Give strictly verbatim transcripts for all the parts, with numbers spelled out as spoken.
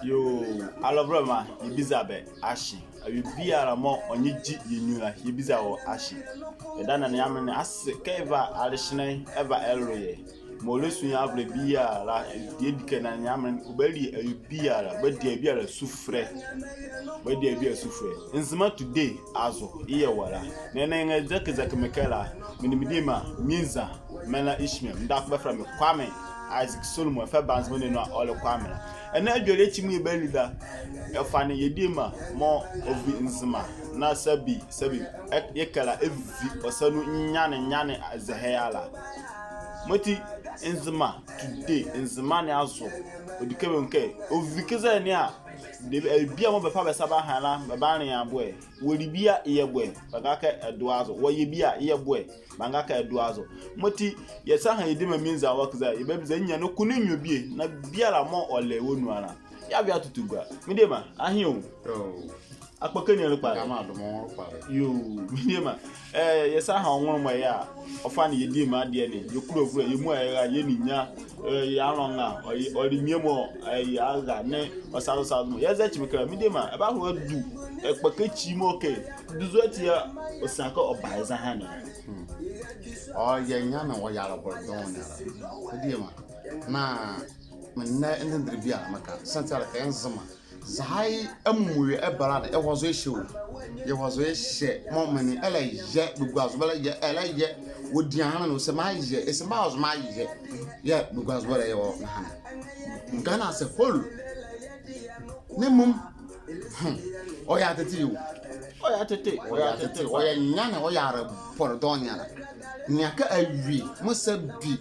Yoo, alɔvolɛma, yɛbiza bɛ ahye. Awie biala mɔɔ ɔnle gyi yɛ nu la, yɛbiza wɔ ahye. Yɛdayɛ ɛnea ne menli ase kɛ ɛva alehyenlɛ ɛva ɛlo yɛ. Mɔɔ ɔlɛsu yɛ avolɛ biala, deɛ edi kan ɛnea ne menli ɔbali awie biala, ɔbadi awie biala sufrɛ. Ɔbadi awie biala sufrɛ. Nzema Today azo, yɛɛ wɔ la. Na ɛnɛ ɛnɛ ɛzɛkye ɛzɛkye mekɛ la, me nee me diema Minza, Mɛla Ishmael, me dako bɛfɛlɛ me Kwame Isaac Solomon, ɛfa Banzema ne anu a ɔle Kwame la. Ɛnɛ adwelie ekyi mɔɔ yɛbali la, ɛfa ne yɛ diema mɔɔ ɔvi Nzema, na sɛbi, sɛbi, ɛ, yɛkɛ la ɛvi ɔ sa nu nwane, nwane zɛhae ala. Mɔti Nzema Today, Nzema ne azo, ɔdi kɛ bɛnwu kɛ ɔvi kɛ zɛhae ne a, debie, ɛɛ, bie mɔɔ bɛfa bɛ sa bɛaha la, bɛbanlea boɛ. Wɔli bie a, yɛ boɛ, bɛnga kɛ ɛdo azo. Wɔyɛ bie a, yɛ boɛ, bɛnga kɛ ɛdo azo. Mɔti yɛsaha yɛ diema Minza wɔ kɛ zɛ, yɛbabiza nyane ko nee nwiɔ bie, na biala mɔɔ ɔlɛ wɔ nu ala, yɛavi atutu gua. Me diema, ahe o. Yoo. Akpɔkɛ ninyɛne kpalɛ. Yoo, me diema. Ɛɛ, yɛsaha ɔ nwonlomɔ yɛ a, ɔfa ne yɛ diema adeɛ ne, yɛ kulovolɛ, yɛ muala yɛra, yɛ ninyɛne, ɛɛ, yɛ anlɔnra, ɔle, ɔle mie mɔɔ, ɛɛ, yɛara nee ɔ sa zo sa zo mɔ. Yɛzɛkye mekɛ la, me diema, ɛbahɔ adu, ɛɛ, kpɔkɛ ekyi mɔɔ kɛ, duzu ati a, ɔsia kɛ ɔba yɛ zɛhae ne. Hmm. Ɔyɛ nyane, ɔyɛ alɔbɔlɛ dɔɔnwo ne ala. Me diema. Na, me nɛ, ɛnɛ ndɛnɛ bie a, meka, sɛnti ala kɛ Nzema. Zɛhae amumuye ɛbɛla ne, yɛwɔ zo yɛhyɛ o. Yɛwɔ zo yɛhyɛ, mɔɔ menli ɛlɛyɛ, bɛgua zo bɛlɛyɛ, ɛlɛyɛ. Wɔdi ahanle ne, ɔse meayɛ, ɔse meazo meayɛ. Yɛɛ bɛgua zo bɛlɛyɛ wɔ nɛhane. Ghana as a whole. Ne mɔɔ, hmm, ɔyɛ atete o. Ɔyɛ atete, ɔyɛ atete, ɔyɛ nyane, ɔyɛ alɔbɔlɛ dɔɔnwo ne ala. Nea kɛ awie, mɔɔ sa bi.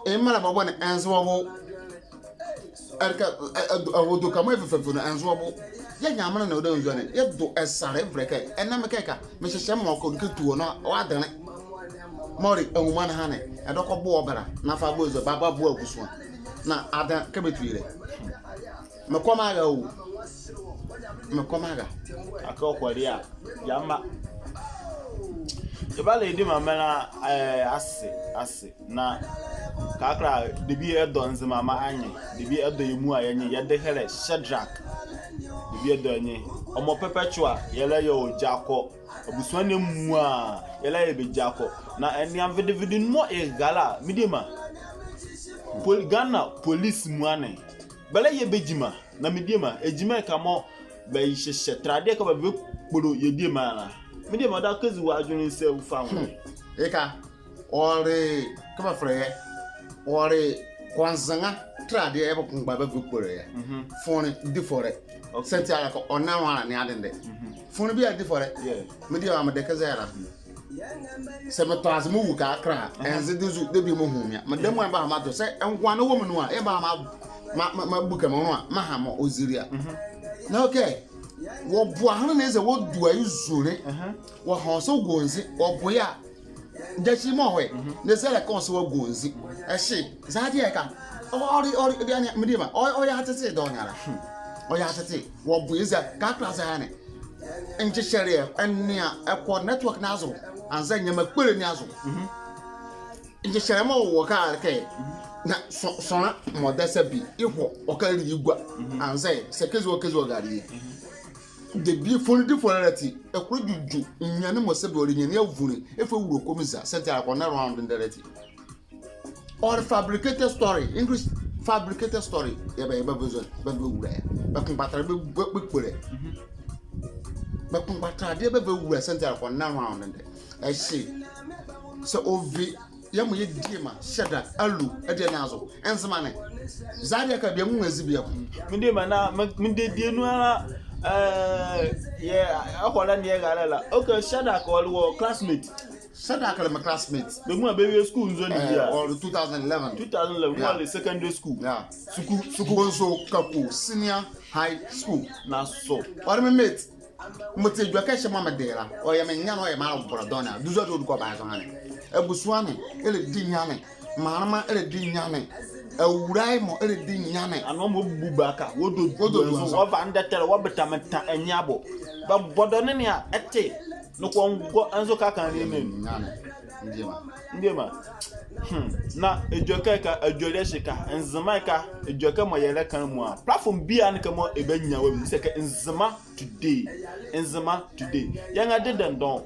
Ɛmɛ la bɔbɔ ne, ɛnze wɔ bo. Ɛleka, ɛ, ɛ, ɛ, ɔdo kɛ mɔɔ yɛfɛfɛfɛ nu, ɛnze wɔ bo. Yɛɛ Nyamenle ne ɔdaye nwiɔ ne, yɛdo ɛsale ɛvolɛ kɛ, ɛnɛ mekɛ ka, mehyɛhyɛ mɔɔ kɛ ɔdi kɛ tuo na, ɔdenle. Mɔɔ le, anwuma nɛhane, ɛdɔkɔ bo ɔ bɛ la, na fa bo ɛzo, baba bo abusua. Na adenle kɛ bɛtu yɛ lɛ. Mekɔ meara o. Mekɔ meara. Akee ɔkɔ le a, yɛmba. Yɛbala yɛ diema Mɛla, ɛɛ, ase, ase. Na, kɛkala, debie ɛdɔ Nzema maa ɛ nye, debie ɛdɔ yɛ muala yɛ nye, yɛdehɛlɛ Shadrach. Debie ɛdɔ ɛ nye. Ɔmɔ Perpetua, yɛlɛyɛ ɔ Gyakɔ. Abusua ne muala, yɛlɛyɛ bɛ Gyakɔ. Na ɛnea nvedevede ne mɔɔ ɛra la, me diema. Pol-, Ghana police muala ne. Bɛlɛyɛ bɛ gyima, na me diema, ɛ gyima ɛke mɔɔ bɛhyehyɛ taladeɛ kɛ bɛva bɛkpolo yɛ diema la. Me diema, ɔdaye kɛzi wɔ adwenle sɛɛ ɔfa nwo. Hmm. Ɛke, ɔle, kɛ bɛfɛlɛ yɛ, ɔle kɔnzɛnga taladeɛ yɛɛ bɛkpongba bɛva bɛkpolo yɛ. Mhm. Fɔɔ ne difɔlɛ. Okay. Sɛnti ala kɛ ɔnle nloa la ne adendɛ. Mhm. Fɔɔ ne biala difɔlɛ. Yeah. Me diema, medɛ kɛ zɛ la. Sɛ metɔ aze mewu kɛkala, ɛnze dezu, debie mɔɔ hu me a, meda muala mebahɔ medo. Sɛ ɛngoane wɔ me nu a, yɛɛ mebaha me, me, me, mebuke me nloa, meha mɔɔ ɔzi le a. Mhm. Na okay, wɔbo ahenle ne eza wɔdua ye zule, wɔha wɔ sa wɔgonzi, wɔbo ye a, gyakyi mɔɔ hɔ ɛ, na eza ɛlɛka wɔ sa wɔgonzi. Ɛhye, zɛhae deɛ ɛke, ɔ, ɔle, ɔle, deɛ ɛnea, me diema, ɔ, ɔyɛ atete dɔɔnwo ne ala. Ɔyɛ atete, wɔbo ye eza, kɛkala zɛhae ne. Nkyekyɛleɛ, ɛnea, ɛkɔ network ne azo, anzɛɛ nyɛma kpole ne azo. Mhm. Nkyekyɛleɛ mɔɔ wɔ kɛ, kɛ, na sɔ-, sɔla mɔɔ dasa bi, ɛhɔ, ɔkɛle ye gua, mhm, anzɛɛ, sɛ kɛzi wɔ, kɛzi wɔ ɛrale ye. Mhm. Debie fɔɔ ne difɔlɛ la ati, ɛkɔla dwudwu, ninyɛne mɔɔ sɛbi ɔle ninyɛne avunli, ɛfa wulɛ kɔmi eza, sɛnti ala kɛ ɔnle nloa la dendɛ la ati. Ɔle fabricated story, English fabricated story. Yɛɛ bɛ, yɛɛ bɛva bɛzo, bɛva bɛwula yɛ. Bɛkpongba taladeɛ bɛ, bɛ, bɛkpolo yɛ. Mhm. Bɛkpongba taladeɛ bɛva bɛwula yɛ sɛnti ala kɛ ɔnle nloa la dendɛ. Ɛhye. Sɛ ɔvi yɛmɔ yɛ diema Shadrach alu ɛdeɛ ne azo. Nzema ne. Zɛhae deɛ ɛke bie mɔɔ ezi bie ko. Me diema na, me, medie die nu ala, ɛɛ, yɛɛ, ɛhɔ la ne yɛra la la. Okay, Shadrach ɔle wɔ classmate. Shadrach le me classmate. Bɛ muala bɛwie school nzɔne bie a? Ɛɛ, ɔle two thousand eleven. Two thousand eleven, yeah. Muala le secondary school. Yeah. Sukuu, sukuu. Bonsu Kaku Senior High School. Naaso. Ɔle me mate. Mɔti edwɛkɛ ɛhye mɔɔ mede ye la, ɔyɛ me nyane, ɔyɛ me alɔbɔlɛ dɔɔnwo ne ala. Duzu ati ɔdu kɛ ɔba ye zɛhae ne. Abusua ne ɛlɛdi nyane. Mraaloma ɛlɛdi nyane. Awulae mɔɔ ɛlɛdi nyane. Anee mɔɔ bubu baka, wɔdodua nzo, wɔva ndɛtɛlɛ, wɔbɛtamɛta ɛnye abo. Bɛbɔ dɔne ne a, ɛte. Noko ngɔ nzo kɛkala ne. Nyane. Ndiema. Ndiema. Hmm. Na edwɛkɛ ɛhye ka, edwɛkɛ ɛhye ka, Nzema ɛhye ka, edwɛkɛ mɔɔ yɛlɛka amuala. Platform biala ne kɛ mɔɔ ɛbanyia wɔ, mese kɛ Nzema Today. Nzema Today. Yɛnrɛde dɛndɛnwo.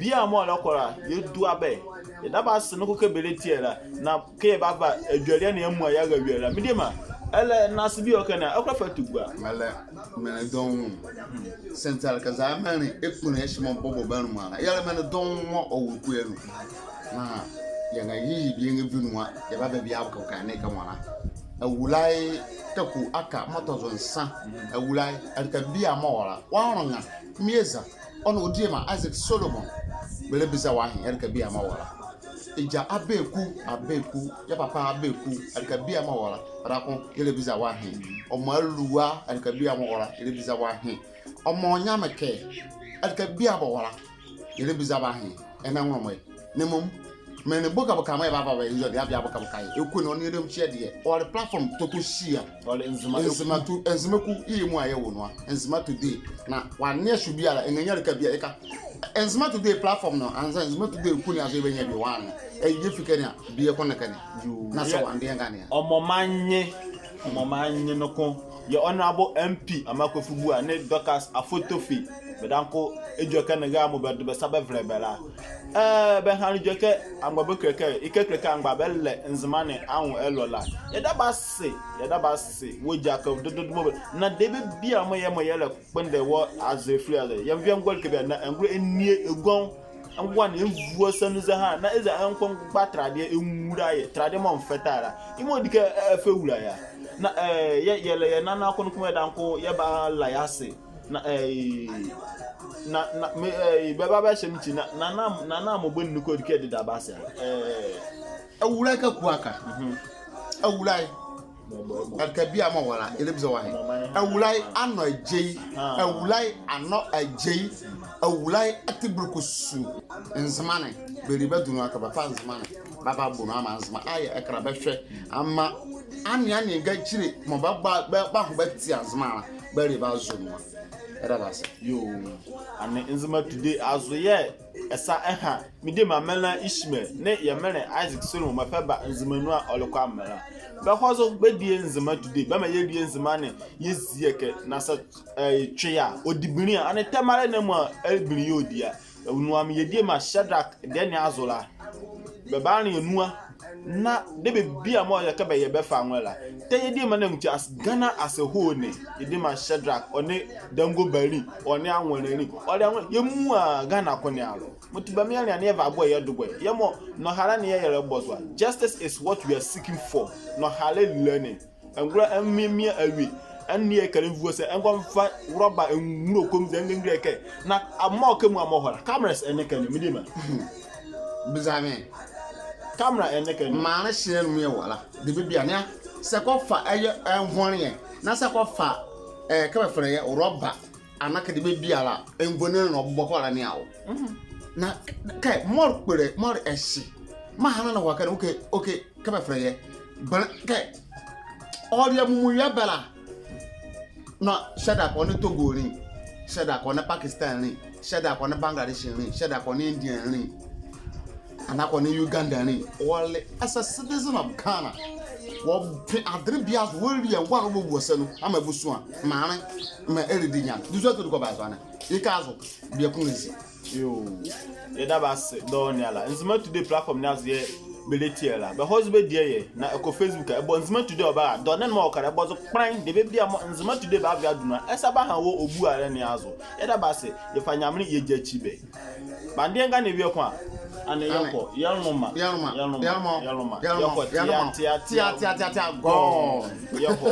Biala mɔɔ ɔlɛkɔ la, yɛdua bɛ. Yɛdabɛ ase noko kɛ bɛlɛtie la. Na kɛ yɛbava edwɛkɛ ne amuala yɛara awie la. Mediema, ɛlɛ nɛɛse bie ɔkɛ ne a, ɛkɔla fa togua. Ɛlɛ, menli dɔɔnwo. Sɛnti a le kɛ zɛhae menli ekpone ɛhye mɔɔ bɔbɔ bɛ alumunla la. Yɛlɛ menli dɔɔnwo mɔɔ ɔwɔ ekue anu. Na yɛnrɛyiyi bie yɛnrɛvi nu a, yɛbava bie aboka boka ye ne kɛ nwo la. Awulae Taku Aka mɔɔ tɔ zo nsa. Awulae, ɛleka biala mɔɔ wɔ la. Wɔanlonga, Mieza, ɔ nee ɔ diema Isaac Solomon. Bɛlɛbiza wɔ ahe, ɛleka biala mɔɔ wɔ la. Egya Abeku, Abeku, yɛ papa Abeku, ɛleka biala mɔɔ wɔ la. Bɛdabɛ ko, yɛlɛbiza wɔ ahe. Ɔmaa Lua, ɛleka biala mɔɔ wɔ la, yɛlɛbiza wɔ ahe. Ɔmaa Onyame Kɛ, ɛleka biala mɔɔ wɔ la, yɛlɛbiza wɔ ahe. Ɛnɛ nwonlomɔ ye. Na mmom, menli boka boka mɔɔ yɛbava bɛ nzɔne, yɛbava bie aboka boka ye. Eku ne ɔ nee yɛ dɛmkyi ɛdeɛ. Ɔle platform tɔtɔ hyia. Ɔle Nzema eku. Nzema to, Nzema eku, yɛ muala yɛwɔ nu a. Nzema Today. Na wɔanlea sua biala, ɛnrɛnyia ɛleka biala yɛka. Nzema Today platform ne, anzɛɛ Nzema Today eku ne azo yɛbanyia bie wɔanlea. Ɛyɛ yɛfi ɛkɛ ne a, bie yɛkɔ ne ɛkɛ ne. Yoo, na sɛ wɔanlea ɛnga ne a. Ɔmaa manye, ɔmaa manye noko. Yɛ Honorable M P Amaa Kofi Buah nee Dorcas Afotofey. Bɛdabɛ ko, edwɛkɛ ne ɛra mɔɔ bɛdo bɛ sa bɛvɛlɛ bɛ la. Ɛɛ, bɛhanle edwɛkɛ, amgba bɛkile kɛ, ekile kɛ amgba bɛlɛ Nzema ne anwo ɛlɔ la. Yɛdabɛ ase, yɛdabɛ ase wɔ gyakɛ dododo mɔɔ bɛ. Na debie biala mɔɔ yɛ mɔɔ yɛlɛkpondɛ wɔ aze file aze. Yɛnvea ngɔleke biala na ɛngola ɛnlie ɛ gɔnwo. Ɛngola ne ɛnvua sa nu zɛhae, na eza ɛnkɔ ɛngba tɛladeɛ ɛnwula yɛ, tɛladeɛ mɔɔ mfɛta la. Yemɔ ɔdi kɛ, ɛɛ, ɛfɛwula yɛ a. Na, ɛɛ, yɛ, yɛlɛ yɛ nana ko noko mɔɔ yɛdabɛ ko, yɛbala yɛ ase. Na, ɛɛ, na, na, me, ɛɛ, bɛba bɛhyɛ me nti, na, na, na, na, na mɔɔ bɛ nu ko ɔdi kɛ ɛdeda bɛ ase a. Ɛɛ. Awulae Kaku Aka. Mhm. Awulae. Ɛleka biala mɔɔ wɔ la, yɛlɛbiza wɔ ahe. Awulae Anɔ Adjei. Awulae Anɔ Adjei. Awulae Atibulukusu. Nzema ne. Bɛli bɛdu nu a kɛ bɛfa Nzema ne bɛava bɔ nu amaa Nzema ayɛ ɛkɛ la bɛhwɛ. Amaa aneɛ aneɛ ngakyile mɔɔ bɛba, bɛ, bɛaho bɛatia Nzema la, bɛli bɛazo nu a. Yɛdabɛ ase. Yoo. Ɛnee Nzema Today azo yɛɛ ɛsa ɛha. Mediema, menla Ishmael nee yɛ menla Isaac Solomon mɔɔ ɛfa ɛba Nzema nu a ɔlɛkɔ amɛla. Bɛhɔ zo bɛdie Nzema Today, bɛmaa yɛlie Nzema ne, yɛzie ɛkɛ, na saa, ɛɛ, twe a, ɔdi binli a, ɛnee tɛmale ne amuala binli yɛɛ ɔdi a. Ɛ, nuammi yɛ diema Shadrach deɛ ne azo la. Bɛbanlea nu a, na debie biala mɔɔ yɛkɛ bɛ yɛ bɛfa anwo la. Tɛ yɛ diema ne amuti as-, Ghana as a whole ne, yɛ diema Shadrach, ɔ nee Dangobanli, ɔ nee Anwɔnlanli, ɔ nee Anwɔnla, yɛmuala Ghana ko ne alo. Mɔti bɛmaa yɛnlea ne yɛva bɔ yɛdo bɔ. Yɛmɔ nɔhalɛ ne yɛɛ yɛlɛbɔ zo a. Justice is what we are seeking for. Nɔhalɛ la ne. Ɛngola ɛnmiemie awie. Ɛnlea ɛkɛ la ɛnvua sa. Ɛnkɔ ɛnva rɔba ɛnwula ɔ kɔmzɛ ɛngengle ɛkɛ. Na amɔ kɛ muala mɔɔ hɔ la. Cameras ɛnle ɛkɛ ne, mediema. Biza me. Camera ɛnle ɛkɛ ne. Maanle ɛhye ne anu mɔɔ yɛwɔ la. Debie biala ne a. Saa ɛkɔfa ɛyɛ ɛnvonlɛ yɛ. Na saa ɛkɔfa, ɛɛ, kɛ bɛfɛlɛ yɛ rɔba. Anaa kɛ debie biala, ɛnvonlɛ ne ɔbɔ kɛ ɔlɛnea wɔ. Mhm. Na kɛ mɔɔ le kpole, mɔɔ le ɛhye. Meaha na ne wɔ ɛkɛ ne, okay, okay, kɛ bɛfɛlɛ yɛ. Bɛlɛ, kɛ ɔle amumuwiɔ ɛbɛ la. Na Shadrach ɔ nee Togonli. Shadrach ɔ nee Pakistanli. Shadrach ɔ nee Bangladeshnli. Shadrach ɔ nee Indianli. Anaa kɛ ɔ nee Ugandanli, ɔle as a citizen of Ghana. Wɔpɛ adenle biala zo, wɔli ɛngola ne ɔbɛbua sa nu amaa ɛbusua, maanle, maa ɛlɛdi nyane. Dusua todi kɔ bɛazo anee? Yeka azo, bieko ɛnrɛzi. Yoo. Yɛdabɛ ase dɔɔnwo ala. Nzema Today platform ne azo yɛɛ bɛlɛtie la. Bɛhɔ zo bɛdie yɛ, na ɛkɔ Facebook a, ɛbɔ Nzema Today ɔbara. Dɔɔnwo ne mɔɔ ɔka la, ɛbɔ zo kplan, debie biala mɔɔ Nzema Today bava adu nu a, ɛsa baha wɔ ɔbualɛ ne azo. Yɛdabɛ ase, yɛfa Nyamenle yɛgyakyi bɛ. Bandeɛ ɛnga ne wie ko a. Anee yɛkɔ. Yɛnloma. Yɛnloma. Yɛnloma. Yɛkɔ. Tia, tia, tia, tia, tia, tia, gone. Yɛkɔ.